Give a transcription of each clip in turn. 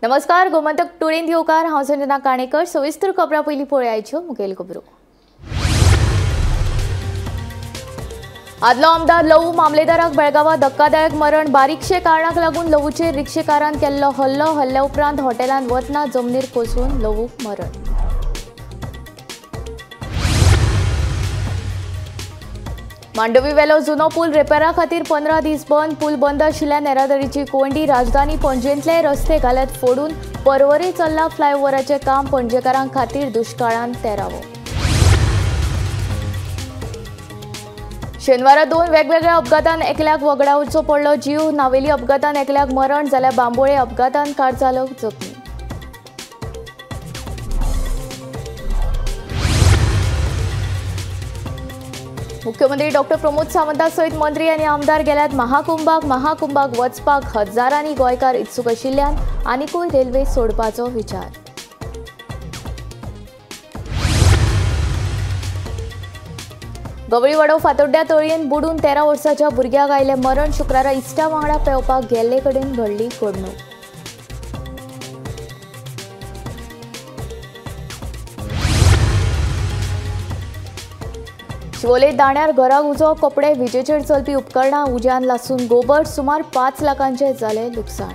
नमस्कार, गोमंतक टुडेन येवकार. हांव संजना काणेकर. सविस्तर खबरां पयलीं पळयाच्यो मुखेल खबरो. आदलो आमदार लवू मामलेदाराक बेळगांवां धक्कादायक मरण. बारीकशे कारणाक लागून लवूचेर रिक्षेकारान केल्लो हल्लो. हल्ल्या उपरांत हॉटेलांत वतना जमनीर कोसळून लवूक मरण. मांडवी वेलो जुनो पूल रिपेरा खातीर 15 दीस बंद. पूल बंद आशिल्ल्यान येरादारीची कोंयडी. राजधानी पणजेंतले रस्ते घाल्यात फोडून. परवरी चल्ला फ्लायओव्हराचें काम. पणजेकारां खातीर दुश्काळान तेरावो. शेनवारा 2 वेगवेगळ्या अपघातान एकल्याक वगडावचो पडलो जीव. नावेली अपघातान एकल्याक मरण जाल्यार बांबोळे अपघातान कार चालक जखमी. मुख्यमंत्री डॉक्टर प्रमोद सावंता सयत मंत्री आनी आमदार गेल्यात महाकुंभाक. महाकुंभाक वचपाक हजारांनी गोंयकार इत्सूक आशिल्ल्यान आनिकूय रेल्वे सोडपाचो विचार. गवळीवाडो फातोड्ड्या तळयेन बुडून 13 वर्साच्या भुरग्याक आयलें मरण. शुक्रारा इश्टा वांगडा पेंवपाक गेल्ले कडेन घडली घडणूक. शिवोले दाण्यार घराक उजो. कपडे, विजेचेर चलपी उपकरणां उज्यान लासून गोबर. सुमार 5 लाखांचें जालें लुकसाण.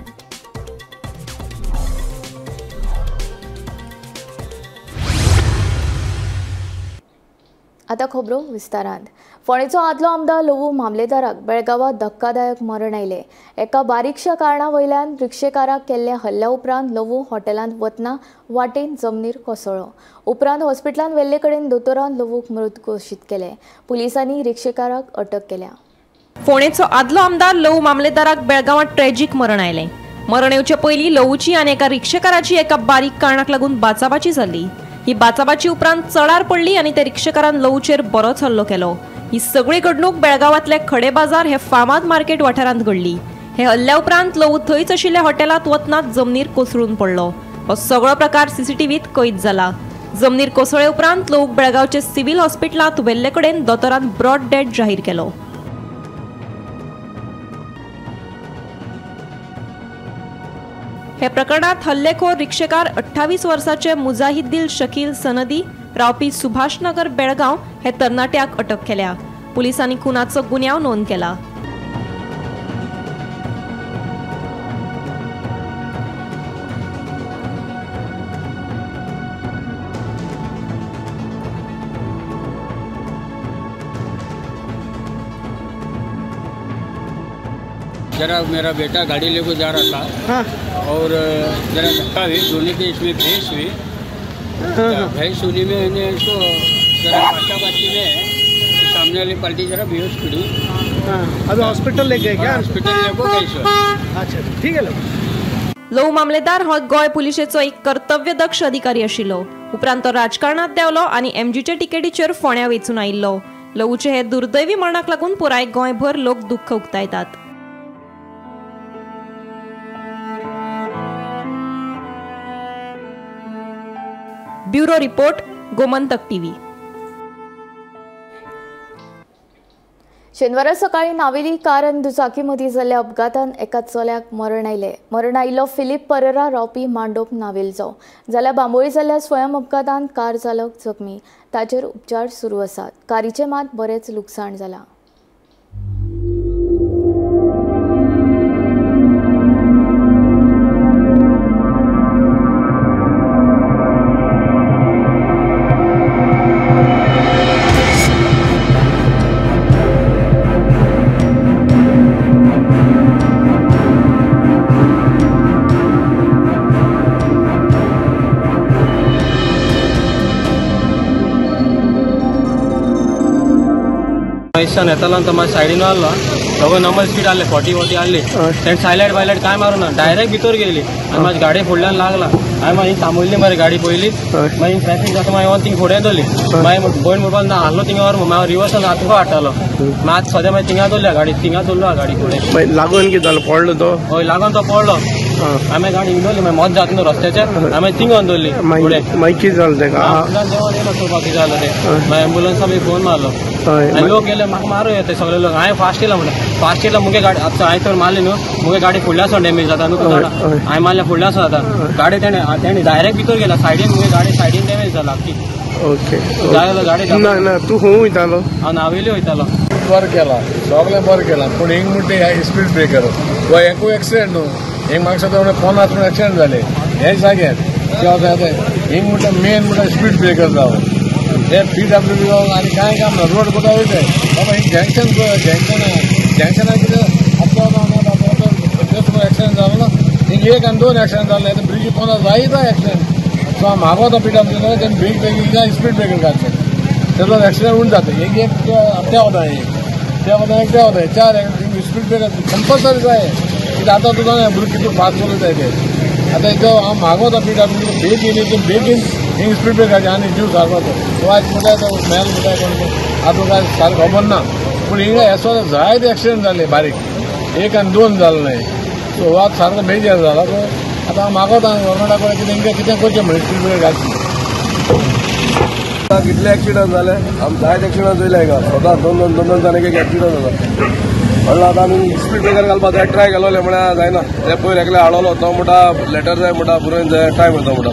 आतां खबरो विस्तारांत. फोंडेचो आदलो आमदार लवू मामलेदाराक बेळगांवां धक्कादायक मरण आयलें. एका बारीकशा कारणा वयल्यान रिक्षेकाराक केल्ल्या हल्ल्या उपरांत लवू हॉटेलांत वतना वाटेन जमनीर कोसळ्ळो. उपरांत हॉस्पिटलांत व्हेल्ले कडेन दोतोरान लवूक मृत घोशीत केलें. पुलिसांनी रिक्षेकाराक अटक केल्या. फोंडेचो आदलो आमदार लवू मामलेदाराक बेळगांवां ट्रॅजीक मरण आयलें. मरण येवचे पयलीं लवूची आनी एका रिक्षेकाराची एका बारीक कारणाक लागून बाचाबाची जाल्ली. ही बाचाबाची उपरांत चडार पडली आनी त्या रिक्षेकारान लवूचेर बरोच हल्लो केलो. ही सगळी घडणूक बेळगांवांतले खडे बाजार हे फामाद मार्केट वाठारांत घडली. हे हल्ल्या उपरांत लवू थंयच आशिल्ल्या हॉटेलांत वतना जमनीर कोसळून पडलो. हो सगळो प्रकार सीसीटीव्हीत कैद जाला. जमनीर कोसळ्ळे उपरांत लवूक बेळगांवचे सिव्हिल हॉस्पिटलांत व्हेल्ले कडेन दोतोरान ब्रॉड डेड जाहीर केलो. हे प्रकरणात हल्लेखोर रिक्षेकार 28 वर्साचे मुजाहिद्दीन शकील सनदी रावपी सुभाषनगर बेळगांव हे तरणाट्याक अटक केल्या. पुलिसांनी खुनाचो गुन्यांव नोंद केला. जरा मेरा बेटा गाड़ी लेकर जा रहा था, हाँ। और जरा धक्का हुई, दोनों के इसमें भैंस हुई। हाँ। भैंस होने में इन्हें इसको जरा बाची में सामने वाली पार्टी जरा बेहोश पड़ी। हाँ। अभी हॉस्पिटल ले गए क्या? हॉस्पिटल लेको गए सर। अच्छा, ठीक है. लवू मामलेदार हो गोंय पुलिशेचो एक कर्तव्यदक्ष अधिकारी आशिल्लो. उपरांत तो राजकारणांत देंवलो आनी एमजीचे तिकेटीचेर फोंड्या वेंचून आयिल्लो. लवूचे हे दुर्दैवी मरणाक लागून पुराय गोंयभर लोक दुख्ख उक्तायतात. Bureau report, Gomantak TV. शेनवारा सकाळी नावेली कार आनी दुचाकी मदीं जाल्ल्या अपघातान एका चल्याक मरण आयलें. मरण आयिल्लो फिलीप परेरा रावपी मांडोप नावेलचो. जाल्यार बांबोळी जाल्ल्या स्वयं अपघातान कार चालक जखमी. ताचेर उपचार सुरू आसात. कारीचें मात बरेंच लुकसाण जालां. इसान येतालो तो मागीर सायडीन आहलो, दोगो नॉर्मल स्पीड आहले, 40 आहली. तेणें सायलायट बायलायट कांय मारूं ना, डायरेक्ट भितर गेली आनी म्हाजी गाडी फुडल्यान लागला. हांवें मागीर थांबयली मरे गाडी पयली. मागीर ट्रॅफीक जाता मागीर वचून थिंग फुडें धरली. मागीर भयण म्हणपाक ना आहलो थिंगा व्हर, मागीर रिवर्सान हात हाडटालो. मागीर आतां सद्या मागीर थिंगा धरल्या गाडी, थिंगा धरलो गाडी फुडें. लागून कितें जालें, पडलो तो? हय, लागून तो पडलो. हांवें गाडी विनवली मागीर मत जाता न्हू रस्त्याचेर हांवें थिंग व्हरून दवरली फुडें. मागीर कितें जालें तेका? देंवोन येयलो चोवपाक कितें जालें तें. मागीर एम्बुलन्सा बी फोन मारलो आनी लोक गेले म्हाका मारूं येता सगळे लोक. हांवें फास्ट येयला म्हणटा फास्ट येयला मुगे गाडी हांवें तर मारली न्हू मुगे गाडी फुडल्या सावन डॅमेज जाता न्हू तुका. हांवें मारल्या फुडल्या सावन जाता गाडी तेणें डायरेक्ट भितर गेला सायडीन मुगे गाडी सायडीन डॅमेज जाला आख्खी. ओके गाडी ना ना तूं खंय वयतालो? हांव नावेली वयतालो. बरें केला सगळें बरें केलां पूण हिंग म्हणटा हे स्पीड ब्रेकर वा हेकूय एक्सिडेंट न्हू हिंग म्हाका दिसता पोनास म्हूण एक्सिडेंट जाले हे जाग्यार हिंग म्हणटा मेन म्हणटा स्पीड ब्रेकर जावं हे पी डब्ल्यू बी आनी कांय काम ना रोड कोता वयताय बाबा. हिंग जंक्शन जंक्शन जंक्शनाक कितें आतां एक्सिडेंट जालो ना हिंग एक आनी दोन एक्सिडेंट जाले आतां ब्रिजी पोना जायत एक्सिडेंट. सो हांव मागोता पी डब्ल्यू तेणें ब्रेक बेगीन स्पीड ब्रेकर घातले तेजो एक्सिडेंट उण जाता. एक एक त्या वता एक त्या वता एक त्या वता चार स्पीड ब्रेकर कंपल्सरी जाय कित्याक आतां तुका भुरगीं कितू फास्ट चलयताय ते. आतां इतलो हांव मागोता पी डब्ल्यू बेगीन एकदम बेगीन हिंग स्पीड ब्रेकर आनी जीव सारको तो आयज म्हणटा तो मेल म्हणटा कोण आतां काय सारको खबर ना पूण हिंगा हेसो जायते एक्सिडेंट जाले बारीक एक आनी दोन जाले न्हय. सो वाद सारको मेजर जाला. सो आतां हांव मागोता गव्हर्मेंटा कडेन कितें तेंकां कितें करचें म्हणून स्पीड ब्रेकर घालची. कितले एक्सिडंट जाले आमी जायते एक्सिडंट चोयले हांगा सदां दोन दोन दोन दोन जाण एक एक्सिडंट जाता म्हणल्यार आतां आमी स्पीड ब्रेकर घालपाक जाय ट्राय केलोले म्हळ्यार जायना. ते पयर एकले हाडलो तो म्हणटा लेटर जाय म्हणटा बरोवन जाय टायम येता म्हणटा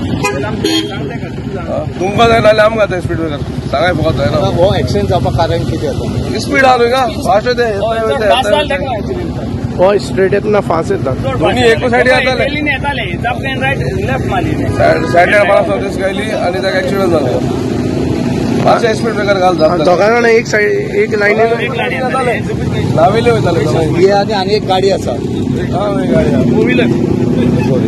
तुमकां जाय नाल्यार आमकां जाय स्पीड ब्रेकर सांगाय फकत जायना. हो एक्सिडंट जावपाक कारण कितें आसा? स्पीड आहा न्हू का फास्ट वयता हो स्ट्रेट येतना फास्ट येता दोन्ही एकू सायडी येताले सायडल्यान मला गायली आनी ताका एक्सिडंट जालो. मातशें स्पीड ब्रेकर घाल दोगां जाणां एक सायड एक लायनीन नावेले वयताले ही आनी आनी एक गाडी आसा. गाडी टू व्हिलर सॉरी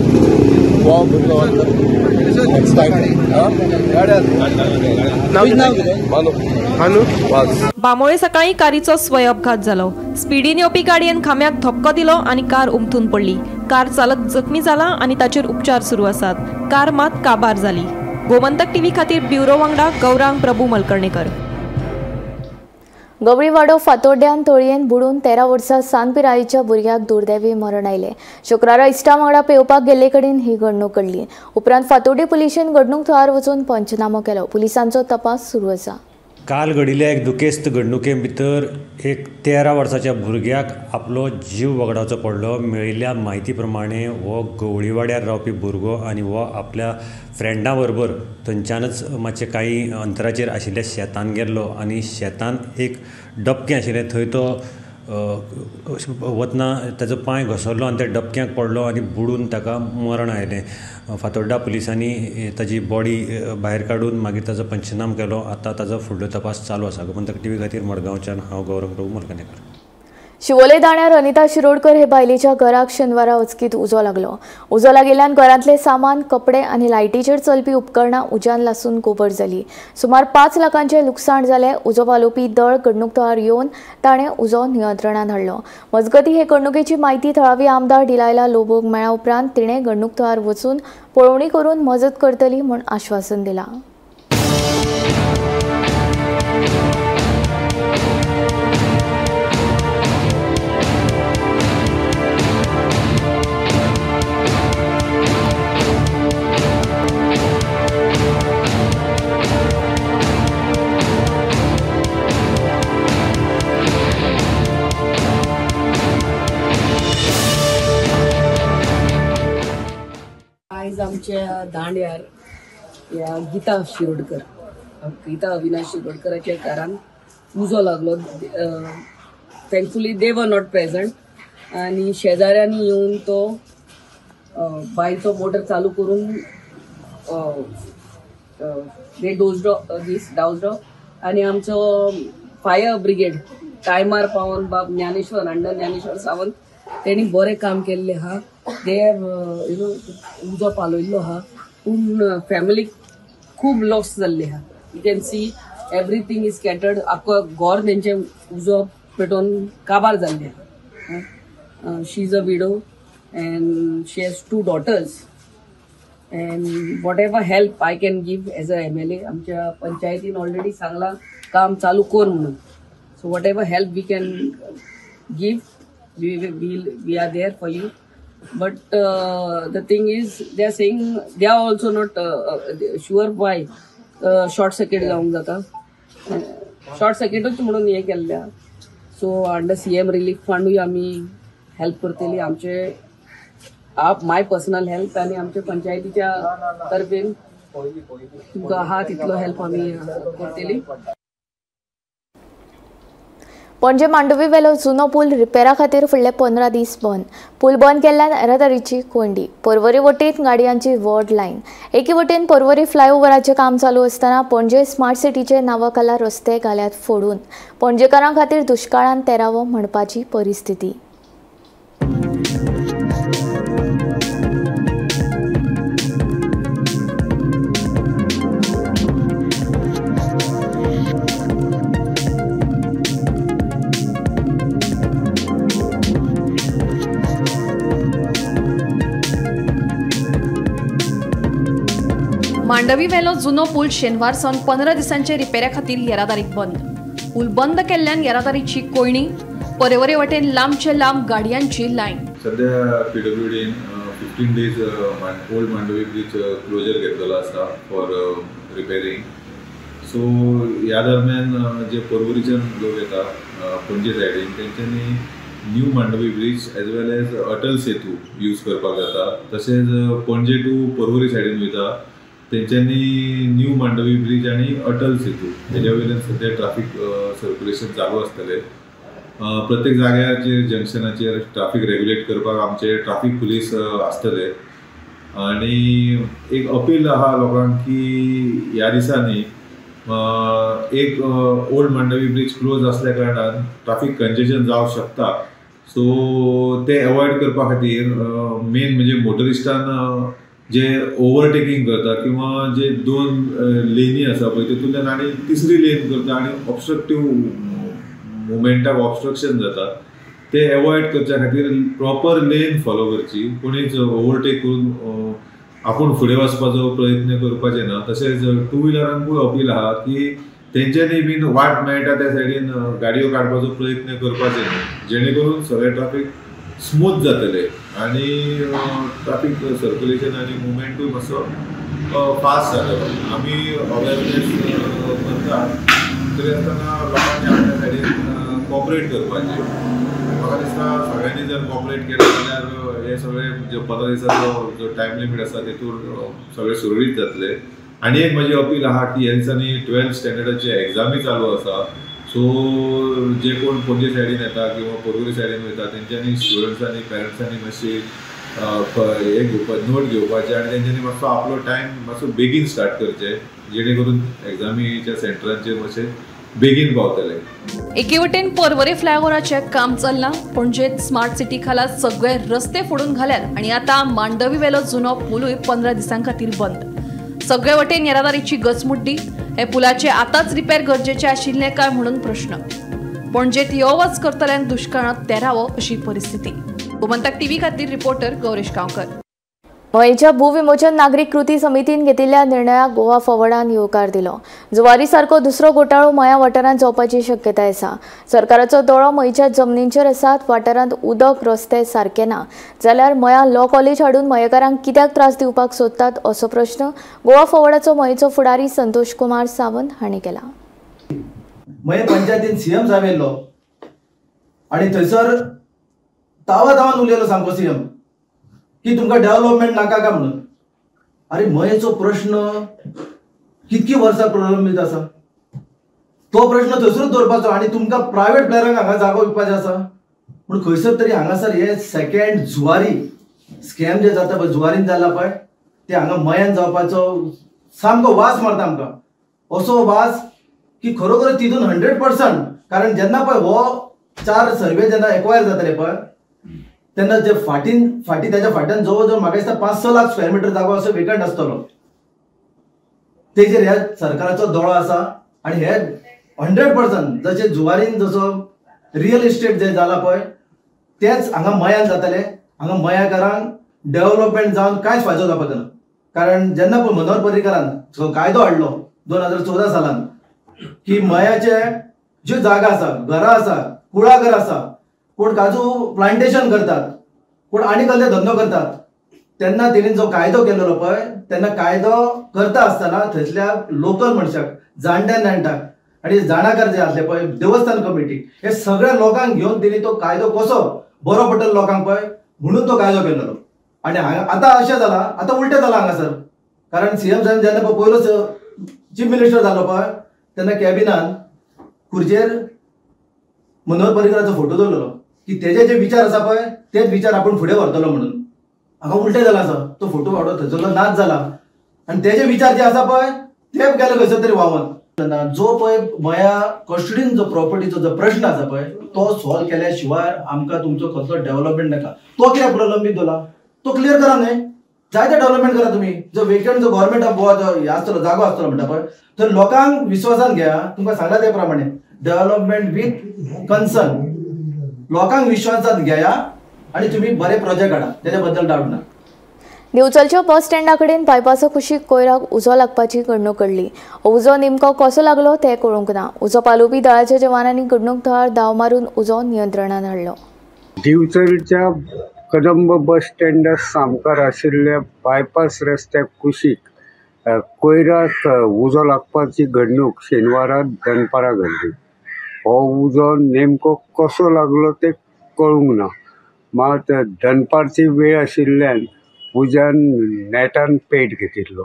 बांबोळे सकाळी कारीचो स्वय अपघात जालो. स्पिडीन येवपी गाडयेन खांब्याक धपको दिलो आनी कार उमथून पडली. कार चालक जखमी जाला आनी ताचेर उपचार सुरू आसात. कार मात काबार जाली. गोमंतक टीव्ही खातीर ब्युरो वांगडा गौरांग प्रभू मलकर्णेकर. गवळीवाडो फातोड्ड्यान तळयेन बुडून 13 वर्सां सान पिरायेच्या भुरग्याक दुर्दैवी मरण आयलें. शुक्रारा इश्टा वांगडा पेंवपाक गेल्ले कडेन ही घडणूक घडली. उपरांत फातोड्डें पुलिशेन घडणूक थळार वचून पंचनामो केलो. पुलिसांचो तपास सुरू आसा. काल घडिल्ल्या एक दुखेस्त घडणुके भितर एक 13 वर्साच्या भुरग्याक आपलो जीव वगडावचो पडलो. मेळिल्ल्या म्हायती प्रमाणे हो गवळीवाड्यार रावपी भुरगो आनी हो आपल्या फ्रेंडा बरोबर थंयच्यानच मातशें कांय अंतराचेर आशिल्ल्या शेतान गेल्लो आनी शेतान एक डबकें आशिल्लें थंय तो वतना ताजो पांय घसरलो आनी त्या डबक्याक पडलो आनी बुडून ताका मरण आयलें. फातोड्डा पुलिसांनी ताजी बॉडी भायर काडून मागीर ताजो पंचनाम केलो. आतां ताजो फुडलो तपास चालू आसा. गोमंतक टीव्ही खातीर मडगांवच्यान हांव गौरव प्रभू मलकनेकर. शिवोले दाण्यार अनिता शिरोडकर हे बायलेच्या घराक शेनवारा अचकीत उजो लागलो. उजो लागिल्ल्यान घरांतले सामान, कपडे आनी लायटीचेर चलपी उपकरणां उज्यान लासून गोबर जाली. सुमार 5 लाखांचें लुकसाण जालें. उजो पालोवपी दळ घडणूक थळार येवन ताणें उजो नियंत्रणांत हाडलो. मजगतीं हे घडणुकेची म्हायती थळावी आमदार डिलायला लोबोक मेळ्ळ्या उपरांत तिणें घडणूक थळार वचून पळोवणी करून मजत करतली म्हूण आश्वासन दिलां. आमच्या दांड्यार ह्या गीता शिरोडकर, गीता अविनाश शिरोडकराच्या घरान उजो लागलो. Thankfully they were not present आनी शेजाऱ्यांनी येवन तो बायचो मोटर चालू करून दे दीस डावजडो आनी आमचो फायर ब्रिगेड टायमार पावोन बाब ज्ञानेश्वर अंडर ज्ञानेश्वर सावंत तेणी बरें काम केल्लें आहा. They have you know उजो पालयल्लो आहा पूण फॅमिलीक खूब लॉस जाल्ले आहा. You can see everything is scattered. आख्खो घर तेंचें उजो पेटोवन काबार जाल्लें आहा. She is a widow and she has 2 daughters and whatever help I can give as a MLA. आमच्या पंचायतीन ऑलरेडी सांगलां काम चालू कर म्हणून. So whatever help we can give we are there for you. But the thing is they are saying they are also not sure why short circuit जावंक जाता, short सर्किटूच म्हणून हें केल्लें आहा. सो अंडर CM relief फंडूय आमी help करतली, आमचे आप माय पर्सनल हेल्प आनी आमच्या पंचायतीच्या तर्फेन तुमकां आहा तितलो हेल्प आमी करतली. पणजे मांडवी वेलो जुनो पूल रिपेरा खातीर फुडले 15 दीस बंद. पूल बंद केल्ल्यान येरादारीची कोंयडी. पर्वरी वटेन गाडयांची व्हड लायन. एके वटेन पर्वरी फ्लायओव्हराचें काम चालू आसतना पणजे स्मार्ट सिटीचे नांवा खाला रस्ते घाल्यात फोडून. पणजेकारां खातीर दुश्काळान तेरावो म्हणपाची परिस्थिती. मांडवी वेलो जुनो पूल शेनवार सावन 15 दिसांचे रिपेऱ्या खातीर येरादारीक बंद. पूल बंद केल्ल्यान येरादारीची कोयणी, पर्वरे वटेन लांबचे लांब गाडयांची लायन. सध्या PWDन 15 days old Mandovi bridge closure घेतलेलो आसा फॉर रिपेरींग. सो ह्या दरम्यान जे पर्वरीच्यान लोक येता पणजे सायडीन तेंच्यांनी new Mandovi bridge as well as Atal Setu use करपाक जाता. तशेंच पणजे टू पर्वरी सायडीन वयता तेंच्यांनी न्यू मांडवी ब्रिज आनी अटल सेतू हेज्या वयल्यान सद्या ट्राफीक सर्क्युलेशन चालू आसतलें. प्रत्येक जाग्याचेर जंक्शनाचेर ट्राफीक रेग्युलेट करपाक आमचे ट्राफीक पुलीस आसतले. आनी एक अपील आहा लोकांक की ह्या दिसांनी एक ओल्ड मांडवी ब्रिज क्लोज आसल्या कारणान ट्राफीक कंजेशन जावंक शकता. सो ते एवॉयड करपा खातीर मेन म्हणजे मोटरिस्टान जे ओवरटेकींग करता किंवा जे 2 लेनी आसा पळय तितूंतल्यान आनी तिसरी लेन करता आनी ऑब्स्ट्रक्टीव मुवमेंटाक ऑब्स्ट्रक्शन जाता, ते एवॉयड करच्या खातीर प्रॉपर लेन फॉलो करची. कोणीच ओवरटेक करून आपूण फुडें वचपाचो प्रयत्न करपाचे ना. तशेंच टू व्हिलरांकूय अपील आहा की तेंच्यांनी बीन वाट मेळटा त्या सायडीन गाडयो काडपाचो प्रयत्न करपाचे न्हू, जेणे करून सगळें ट्राफीक स्मूथ जातले आनी ट्राफीक सर्क्युलेशन आनी मुवमेंटूय मातसो फास्ट जातलो. आमी अवेरनेस करता तरी आसतना लोकांनी आपल्या सायडीन कॉपरेट करपाचें. म्हाका दिसता सगळ्यांनी जर कॉपरेट केलें जाल्यार हे सगळे जे 15 दिसाचो जो टायम लिमीट आसा तेतूर सगळें सुरळीत जातलें. आनी एक म्हजी अपील आहा की ह्या दिसांनी 12th स्टँडर्डाची एग्जामी चालू आसा. सो जे कोण पणजे सायडीन येता किंवा पर्वरी सायडीन वयता तेंच्यांनी स्टुडंट्सांनी पेरंट्सांनी मातशी हे घेवपा नोट घेवपाचे आनी तेंच्यांनी मातसो आपलो टायम मातसो बेगीन स्टार्ट करचे, जेणे करून एग्जामीच्या सेंटरांचेर मातशे बेगीन पावतले. एके वटेन पर्वरे फ्लायओव्हराचें काम चल्लां, पणजेत स्मार्ट सिटी खाला सगळे रस्ते फोडून घाल्यात आनी आतां मांडवी वेलो जुनो पुलूय 15 दिसां खातीर बंद. सगळे वटेन येरादारीची गचमुड्डी. हे पुलाचे आतांच रिपेर गरजेचे आशिल्ले काय म्हणून प्रश्न. पणजेत यो वच करतल्यांक दुश्काळांत तेरावो अशी परिस्थिती. गोमंतक टीव्ही खातीर रिपोर्टर गौरेश गांवकर. मयेच्या भूविमोचन नागरीक कृती समितीन घेतिल्ल्या निर्णयाक गोवा फॉरवर्डान येवकार दिलो. जुवारी सारको दुसरो घोटाळो मया वाठारांत जावपाची शक्यताय आसा. सरकाराचो दोळो मयेच्या जमनींचेर आसात. वाठारांत उदक रस्ते सारके ना जाल्यार मया लॉ कॉलेज हाडून मयेकारांक कित्याक त्रास दिवपाक सोदतात असो प्रश्न गोवा फॉरवर्डाचो मयेचो फुडारी संतोष कुमार सावंत हांणी केला. मये पंचायतीन सीएम साहेब येयल्लो आनी थंयसर तावा तावान उलयलो सामको सीएम की तुमकां डेव्हलपमेंट नाका काय म्हणून. अरे मयेचो प्रश्न कितकी वर्सां प्रलंबीत आसा, तो प्रश्न थंयसरूच दवरपाचो आनी तुमकां प्रायवेट प्लेयरांक हांगा जागो विकपाचो आसा. पूण खंयसर तरी हांगासर हे सेकंड जुवारी स्कॅम जे जाता पळय, जुवारीन जाला पळय, ते हांगा मयान जावपाचो सामको वास मारता आमकां, असो वास की खरोखर तितून 100%. कारण जेन्ना पळय हो 4 सर्वे जेन्ना एक्वायर जातले पळय तेन्ना जे फाटीन फाटी त्याच्या फाट्यान जवळ जवळ म्हाका दिसता 5-6 लाख स्क्वेअर मिटर जागो असो वेकंट आसतलो. तेजेर ह्या सरकाराचो दोळो आसा आनी हे 100% जशें जुवारीन जसो रियल इस्टेट जे जाला पळय तेच हांगा मयान जातले. हांगा मयाकारांक डेव्हलपमेंट जावन कांयच फायदो जावपाचो ना. कारण जेन्ना पळय मनोहर पर्रीकारान कायदो हाडलो 2014 सालान की मयाचे ज्यो जागा आसा, घरां आसा, कुळागर आसा, कोण काजू प्लांटेशन करतात, कोण आनी कसले धंदो करतात. तेन्ना तेणी जो कायदो केल्लो पळय तेन्ना कायदो करता आसतना थंयसल्या लोकल मनशाक, जाणट्या नेणट्यांक आनी जाणाकार जे आसले पळय, देवस्थान कमिटी, हे सगळ्या लोकांक घेवन तेणी तो कायदो कसो बरो पडटलो लोकांक पळय म्हणून तो कायदो केल्लो. आनी आतां अशें जालां, आतां उलटें जालां हांगासर. कारण सीएम साहेब जेन्ना पळय पयलो चीफ मिनिस्टर जालो पळय तेन्ना कॅबिनान खुर्चेर मनोहर पर्रीकराचो फोटो दवरलेलो की तेजे जे विचार आसा पळय तेच विचार आपूण फुडें व्हरतलो म्हणून. हांगा उलटें जालां आसा, तो फोटो वाडो थंयसरलो नाच जाला आनी तेजे विचार जे आसा पळय ते गेले खंयसर तरी व्हांवन. जो पळय मया कस्टडीन जो प्रॉपर्टीचो जो प्रश्न आसा पळय तो सॉल्व केल्या शिवाय आमकां तुमचो कसलो डेव्हलपमेंट नाका. तो कित्याक प्रलंबीत दवरला तो क्लियर करा न्हय, जायते डेव्हलपमेंट करा तुमी. जो वेकंट जो गव्हर्मेंट ऑफ गोवा जो हे आसतलो जागो आसतलो म्हणटा पळय तर लोकांक विश्वासान घेया. तुमकां सांगला ते प्रमाणे डेव्हलपमेंट विथ कन्सर्न, लोकांक विश्वासात घेया आनी तुमी बरे प्रोजेक्ट काडा, तेच्या बद्दल डावट ना. दिवचलच्या बस स्टँडा कडेन बायपासा कुशीक कोयराक उजो लागपाची घडणूक घडली. उजो नेमको कसो लागलो तें कळूंक ना. उजो पालोवपी दळाच्या जवानांनी घडणूक थळार धांव मारून उजो नियंत्रणात हाडलो. दिवचलच्या कदंब बस स्टँडा सामकार आशिल्ल्या बायपास रस्त्या कुशीक कोयराक उजो लागपाची घडणूक शेनवारा दनपारां घडली. हो उजो नेमको कसो लागलो तें कळूंक ना, मात दनपारची वेळ आशिल्ल्यान उज्यान नेटान पेट घेतिल्लो.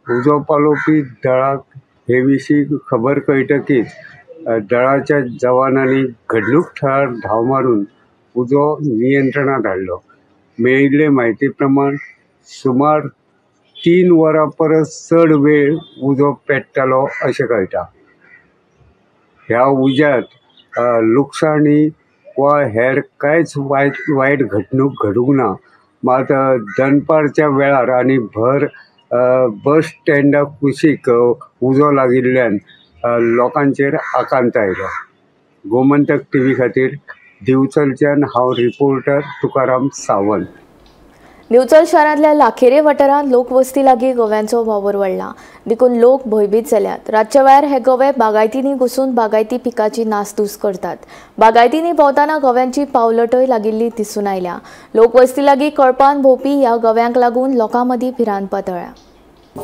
उजो पालोवपी दळाक हे विशीं खबर कळटकीच दळाच्या जवानांनी घडणूक थळार धांव मारून उजो नियंत्रणात हाडलो. मेळिल्ले म्हायती प्रमाण सुमार 3 वरां परस चड वेळ उजो पेट्टालो अशें कळटा. ह्या उज्यांत लुकसाणी वा हेर कांयच वायट घडणूक घडूंक ना, मात दनपारच्या वेळार आनी भर बस स्टँडा कुशीक उजो लागिल्ल्यान लोकांचेर आकांत आयलो. गोमंतक टीव्ही खातीर दिवचलच्यान हांव रिपोर्टर तुकाराम सावंत. दिवचल शारांतल्या लाखेरे वाठारांत लोकवस्ती लागीं गव्यांचो वावर वाडला देखून लोक भंयभीत जाल्यात. रातच्या वेळार हे गवे बागायतींनी घुसून बागायती पिकाची नासधूस करतात. बागायतींनी भोंवतना गव्यांची पावलटय लागिल्ली दिसून आयल्या. लोकवस्ती लागीं कळपान भोंवपी ह्या गव्यांक लागून लोकां मदीं भिरांत पातळ्ळ्या.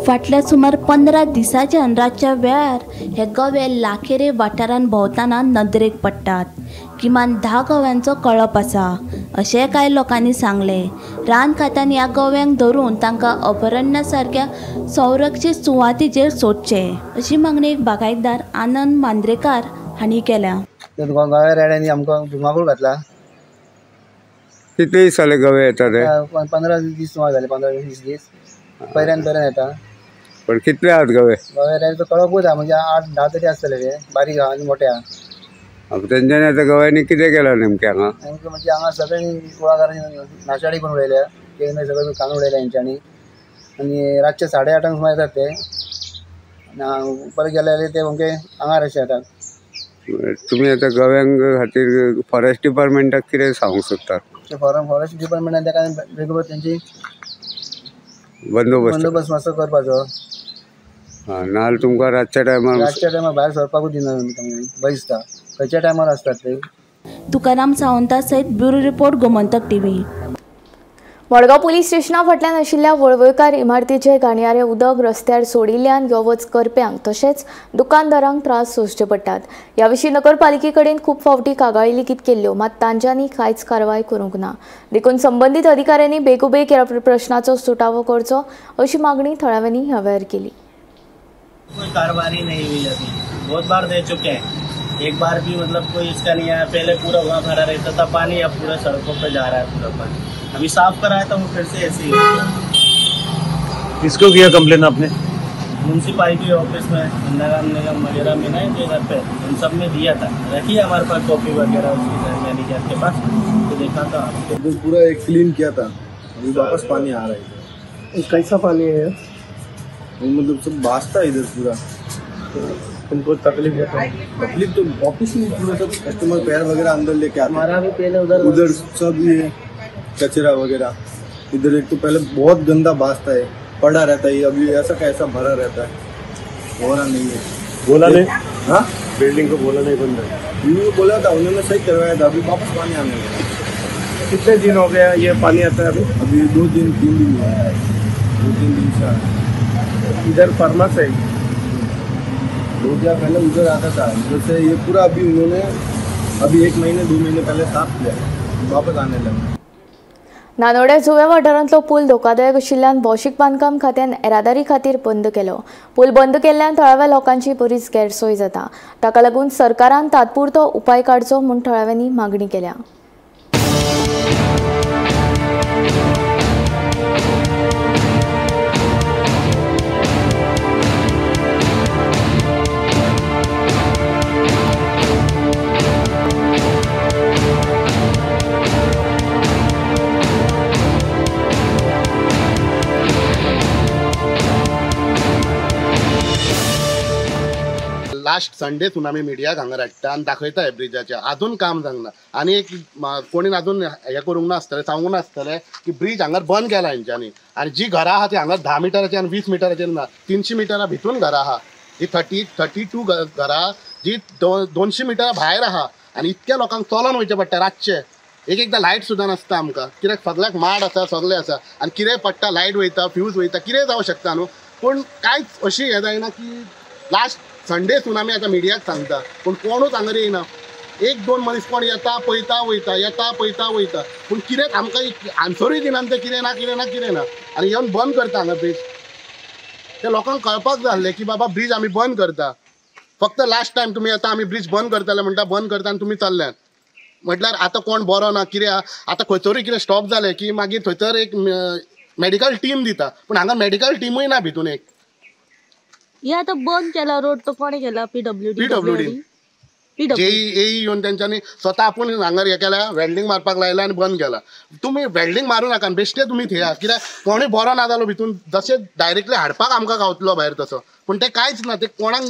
फाटल्या सुमार 15 दिसांच्यान रातच्या वेळार हे गवे लाखेरे वाठारांत भोंवतना नदरेक पडटात. किमान 10 गव्यांचो कळप आसा अशें कांय लोकांनी सांगलें. रान खात्यान ह्या गव्यांक धरून तांकां अभयारण्या सारक्या संरक्षीत सुवातीचेर सोडचें अशी मागणी एक बागायतदार आनंद मांद्रेकार हांणी केल्या. गव्या रेड्यांनी आमकां धुमाकूळ घातला. कितले दीस जाले गवे येतात? 15 दीस सुमार जाले, 15-20 दीस पयऱ्यान पयऱ्यान येता. पण कितले आहात गवे? गवे रेड्यांचो कळपूच आहा, म्हणजे 8-10 तरी आसतले ते, बारीक आहा आनी मोठे आहा. तेंच्यांनी आतां गव्यांनी कितें केलां नेमकें हांगा? नेमकें म्हणजे हांगा सगळ्यांनी कुळागरांनी नाशाडी करून उडयल्या, ते सगळें खाण उडयल्या हेंच्यांनी. आनी रातचे 8:30 सुमार येतात ते, परत गेले जाल्यार ते अमके आंगार अशे येतात. तुमी आतां गव्यांक खातीर फॉरेस्ट डिपार्टमेंटाक कितें सांगूंक सोदतात? फॉरेस्ट डिपार्टमेंटान ताका बेगोबेग तेंची बंदोबस्त मातसो करपाचो. नाजाल्यार तुमकां रातच्या टायमार भायर सरपाकूच दिना, भंय दिसता. खंयच्या टायमार आसतात ते. तुकाराम सावंता सयत bureau report, Gomantak TV. Madgaon police स्टेशना फाटल्यान आशिल्ल्या वळवयकार इमारतीचे घाणयारे उदक रस्त्यार सोडिल्ल्यान यो वच करप्यांक तशेंच दुकानदारांक त्रास सोंसचे पडटात. ह्या विशीं नगरपालिके कडेन खूब फावटी कागाळी लेगीत केल्ल्यो, मात तांच्यांनी कांयच कारवाय करूंक ना. देखून संबंदीत अधिकाऱ्यांनी बेगोबेग ह्या प्रश्नाचो सुटावो करचो अशी मागणी थळाव्यांनी ह्या वेळार केली. कोई कार्रवाई नहीं हुई अभी, बहुत बार दे चुके हैं, एक बार भी मतलब कोई इसका नहीं आया. पहले पूरा वहाँ भरा रहता था पानी, अब पूरा सड़कों पे जा रहा है पूरा पानी. अभी साफ कराया था वो फिर से ऐसे ही हो गया. किसको किया कंप्लेन आपने? म्यूनसिपालिटी ऑफिस में, नगर निगम वगैरह में ना इधर पे उन सब में दिया था. रखी हमारे पास कॉपी वगैरह उसकी मैनेजर के पास, तो देखा था आपको. पूरा एक क्लीन किया था, अभी वापस पानी आ रहा है. कैसा पानी है? मतलब सब बासता है इधर पूरा. तुमको तकलीफ होता है? तकलीफ तो ऑफिस में पूरा सब कस्टमर पैर वगैरह अंदर लेके आते हैं. हमारा भी पहले उधर उधर सब ये कचरा वगैरह इधर. एक तो पहले बहुत गंदा बासता है, पड़ा रहता है, अभी ऐसा कैसा भरा रहता है, हो रहा नहीं है. बोला नहीं? हाँ, बिल्डिंग को बोला नहीं बंदा? बिल्डिंग को बोला था, उन्होंने सही करवाया था, अभी वापस पानी आने लगा. कितने दिन हो गया ये पानी आता है? अभी अभी 2 दिन 3 दिन हुआ है, 2-3 दिन से आ रहा है। इधर फरमा से 2 दिन पहले उधर आता था, उधर से ये पूरा अभी उन्होंने अभी 1 महीने 2 महीने पहले साफ किया, वापस आने लगा। नानोड्या जुव्या वाठारांतलो पूल धोकादायक आशिल्ल्यान भौशीक बांदकाम खात्यान येरादारी खातीर बंद केलो। पूल बंद केल्ल्यान थळाव्या लोकांची बरीच गैरसोय जाता। ताका लागून सरकारान तात्पुरतो उपाय काडचो म्हूण थळाव्यांनी मागणी केल्या। लास्ट संडे सुनामी मिडियाक हांगा हाडटा आनी दाखयता हे ब्रिजाचें आजून काम जावंक ना आनी एक कोणीन आजून हें करूंक नासतलें, सांगूंक नासतलें की ब्रीज हांगार बंद केला हेंच्यांनी। आनी जी घरां आहा ती हांगा 10 मिटराचेर आनी 20 मिटराचेर ना, 300 मिटरा भितून घरां आहा। ही 32 घरां जी 200 मिटरा भायर आहा आनी इतक्या लोकांक चलोन वयचें पडटा रातचें। एक एकदां लायट सुद्दां नासता आमकां, कित्याक सगळ्याक माड आसा, सगळें आसा आनी कितें पडटा, लायट वयता, फ्यूज वयता, कितें जावं शकता न्हू। पूण कांयच अशी हें जायना की लास्ट संडे सुनामी आतां मिडियाक सांगता, पूण कोणूच हांगा येयना। 1-2 मनीस कोण येता पळयता वयता, येता पळयता वयता, पूण कितें आमकां आन्सरूय दिना ते, कितें ना कितें ना कितें ना, आनी येवन बंद करता हांगा ब्रीज। ते लोकांक कळपाक जाय आसलें की बाबा ब्रीज आमी बंद करता, फक्त लास्ट टायम तुमी येता आमी ब्रीज बंद करतले म्हणटा, बंद करता आनी तुमी चल्ल्यात म्हटल्यार आतां कोण बरो ना कितें। आतां खंयसरूय कितें स्टॉप जालें की मागीर थंयसर एक मेडिकल टीम दिता, पूण हांगा मेडिकल टिमूय ना भितून एक। हे आता बंद केला रोड तो कोणे केला? पीडब्ल्यूडी जेई येवन तेंच्यांनी स्वता आपूण हांगा हें केला, वेल्डींग मारपाक लायला आनी बंद केला। तुमी वेल्डींग मारूं नाका, बेश्टे तुमी थेया, कित्याक कोणूय बरो ना जालो भितून जशें डायरेक्टली हाडपाक आमकां गावतलो भायर तसो, पूण तें कांयच ना, ते कोणाक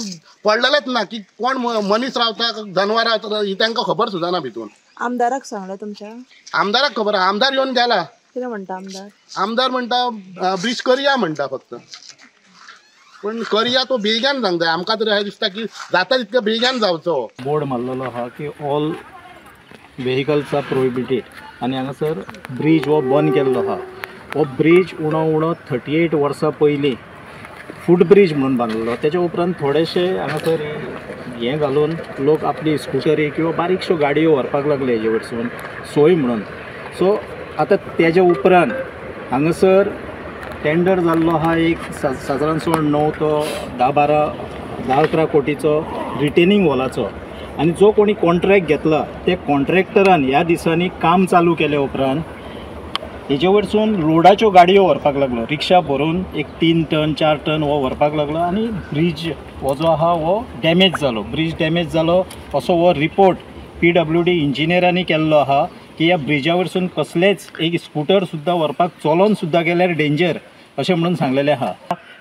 पडलेलेच ना की कोण मनीस रावता जनवरां रावता ही तांकां खबर सुद्दां ना भितून। आमदाराक सांगलें तुमच्या? आमदाराक खबर आहा, आमदार येवन गेला। कितें म्हणटा आमदार? आमदार म्हणटा ब्रीज करया म्हणटा फक्त, पूण करया तो बेगान सांगता। आमकां तरी अशें दिसता की जाता तितक्या बेगान जावचो। बोर्ड मारलेलो आहा की ऑल वेहिकल्स are prohibited आनी हांगासर ब्रीज हो बंद केल्लो आहा। हो ब्रीज उणो उणो 38 वर्सां पयलीं फूट ब्रीज म्हणून बांदलेलो, तेच्या उपरांत थोडेशे हांगासर हें घालून लोक आपली स्कुटरी किंवा बारीकश्यो गाडयो व्हरपाक लागले हेजे वटसून सोय म्हणून। सो आतां तेज्या उपरांत हांगासर टेंडर जाल्लो आहा एक सादारणसो 9 तो 10 12 10 11 कोटीचो रिटेनिंग वॉलाचो, आनी जो कोणी कॉन्ट्रॅक्ट घेतला ते कॉन्ट्रॅक्टरान ह्या दिसांनी काम चालू केल्या उपरांत हेजे वयरसून लोडाच्यो गाडयो व्हरपाक लागलो, रिक्षा भरून एक 3 टन 4 टन हो व्हरपाक लागलो आनी ब्रीज हो जो आहा हो डॅमेज जालो। ब्रीज डॅमेज जालो असो हो रिपोर्ट PWD इंजिनियरांनी केल्लो आहा की ह्या ब्रिजा वयरसून कसलेच एक स्कुटर सुद्दां व्हरपाक चलोन सुद्दां गेल्यार डेंजर अशें म्हणून सांगलेलें आहा।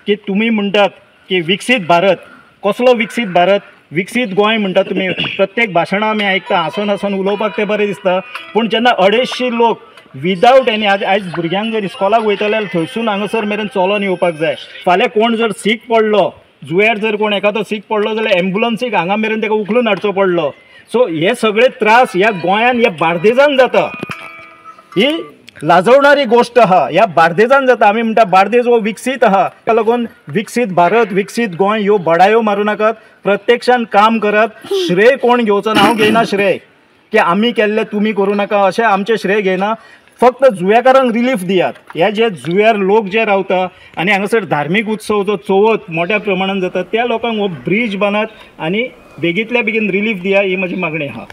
की तुमी म्हणटात की विकसीत भारत, कसलो विकसीत भारत? विकसीत गोंय म्हणटा तुमी, प्रत्येक भाशणां आमी आयकता, हांसून हांसून उलोवपाक तें बरें दिसता, पूण जेन्ना 250 लोक विदावट एनी, आयज भुरग्यांक जर इस्कॉलाक वयतले जाल्यार थंयसून हांगासर मेरेन चलोन येवपाक जाय। फाल्यां कोण जर सीक पडलो, जुंव्यार जर कोण एखादो सीक पडलो जाल्यार एम्बुलन्सीक हांगा मेरेन ताका उखलून हाडचो पडलो। सो हे सगळे त्रास ह्या गोंयान, ह्या बार्देजान जाता, ही लाजवणारी गोश्ट आहा। ह्या बार्देजान जाता, आमी म्हणटा बार्देज हो विकसीत आहा, ताका लागून विकसीत भारत विकसीत गोंय ह्यो बडायो मारूं नाकात, प्रत्यक्षान काम करात। श्रेय कोण घेवचो ना, हांव घेयना श्रेय की आमी केल्लें तुमी करूं नाका अशें आमचें श्रेय घेयना। फक्त जुंव्याकारांक रिलीफ दियात। हे जे जुंव्यार लोक जे रावता आनी हांगासर धार्मीक उत्सव जो चवथ मोठ्या प्रमाणान जाता त्या लोकांक हो ब्रीज बांदात आनी बेगींतल्या बेगीन रिलीफ दिया, ही म्हजी मागणी आहा।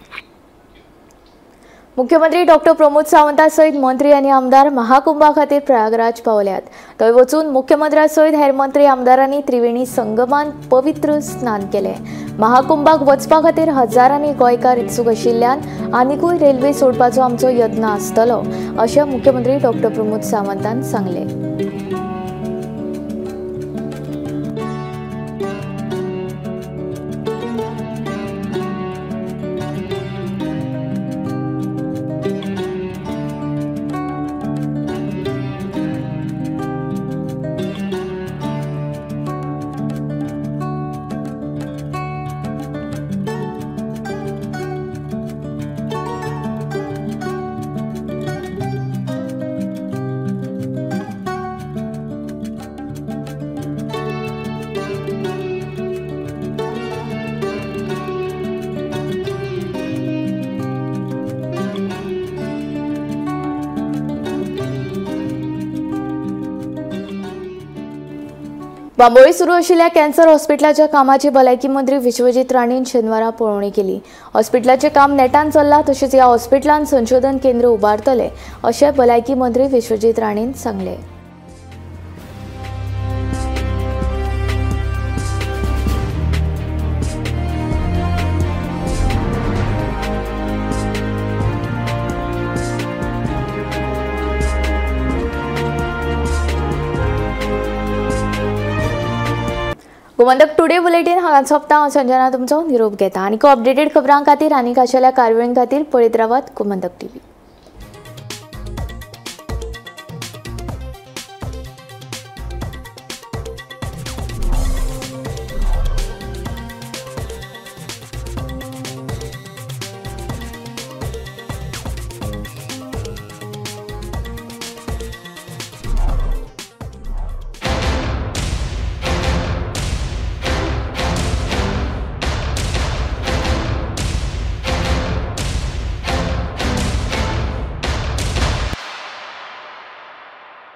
मुख्यमंत्री डॉक्टर प्रमोद सावंता सयत मंत्री आनी आमदार महाकुंभा खातीर प्रयागराज पावल्यात। थंय वचून मुख्यमंत्र्या सयत हेर मंत्री आमदारांनी त्रिवेणी संगमान पवित्र स्नान केलें। महाकुंभाक वचपा खातीर हजारांनी गोंयकार इत्सूक आशिल्ल्यान आनिकूय रेल्वे सोडपाचो आमचो यत्न आसतलो अशें मुख्यमंत्री डॉक्टर प्रमोद सावंतान सांगलें। बांबोळी सुरू आशिल्ल्या कॅन्सर हॉस्पिटलाच्या कामाची भलायकी मंत्री विश्वजीत राणेन शेनवारा पळोवणी केली. हॉस्पिटलाचें काम नेटान चल्लां, तशेंच ह्या हॉस्पिटलान संशोधन केंद्र उबारतले अशें भलायकी मंत्री विश्वजीत राणेन सांगलें. गोमंतक टुडे बुलेटीन हांगा सोंपता. हांव संजना तुमचो निरोप घेता. आनीक अपडेटेड खबरां खातीर आनी खाशेल्या कारवायां खातीर पळयत रावात गोमंतक टीव्ही.